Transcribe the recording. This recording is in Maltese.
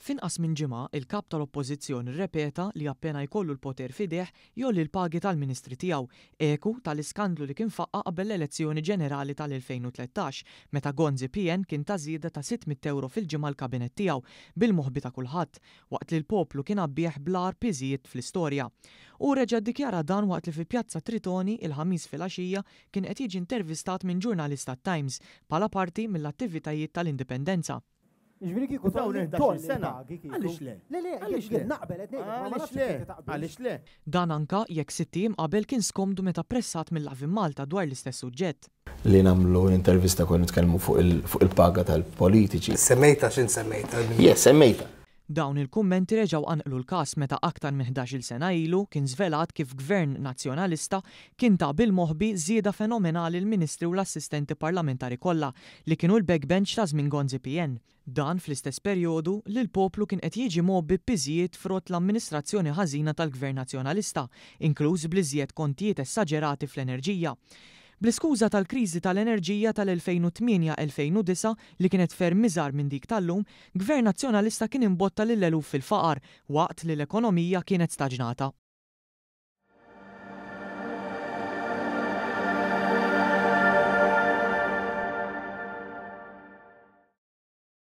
F'inqas minn ġimgħa, il-Kap tal-Oppożizzjoni rrepeta li appena jkollu l-poter f'idejh jgħolli l-pagi tal-Ministri tiegħu, eku tal-iskandlu li kien faqqa' qabel l-elezzjoni ġenerali tal-2013 meta Gonzi PN kien ta żieda ta' 600 ewro fil-ġimgħa l-kabinett tiegħu bil-moħbi ta' kulħadd, waqt li l-poplu kien għabbieh bl-agħar piżijiet fl-istorja. Hu reġa' ddikjara dan waqt li fi Pjazza Tritoni, il-Ħamis filgħaxija, kien qed jiġi intervistat minn ġurnalist tat-Times bħala parti mill-attivitajiet tal-Indipendenza. Jiġifieri kieku Dawn tolli 11-il tolli sena. l-pagi kieku. Għaliex le? Le le, Għaliex jien le? naqbel qed ngħidlek, ma ma Għaliex nafx le? jekk inti taqbilx. Għaliex le? Dan anka jekk sitt ijiem qabel kien skomdu meta pressat mill-Lovin Malta dwar l-istess suġġett. Li nagħmlu intervista konna nitkellmu fuq il-paga tal-politiċi. Semmejtha x'int semmejtha? Yes, semmejtha. Dawn il-kummenti reġgħu qanqlu l-każ meta aktar minn 11-il sena ilu kien żvelat kif Gvern Nazzjonalista kien ta bil-moħbi żieda fenomenali l-Ministri u l-assistenti parlamentari kollha li kienu l-backbench ta' żmien Gonzi PN. Dan fl-istess perjodu li l-poplu kien qed jiġi mgħobbi b'piżijiet frott l-amministrazzjoni ħażina tal-Gvern Nazzjonalista, inkluż bl-iżjed kontijiet essaġerati fl-enerġija. Bl-iskuża tal-kriżi tal-enerġija tal-2008-2009 li kienet ferm iżgħar minn dik tal-lum, Gvern Nazzjonalista kien imbotta lill-eluf fil-faqar waqt li l-ekonomija kienet staġnata.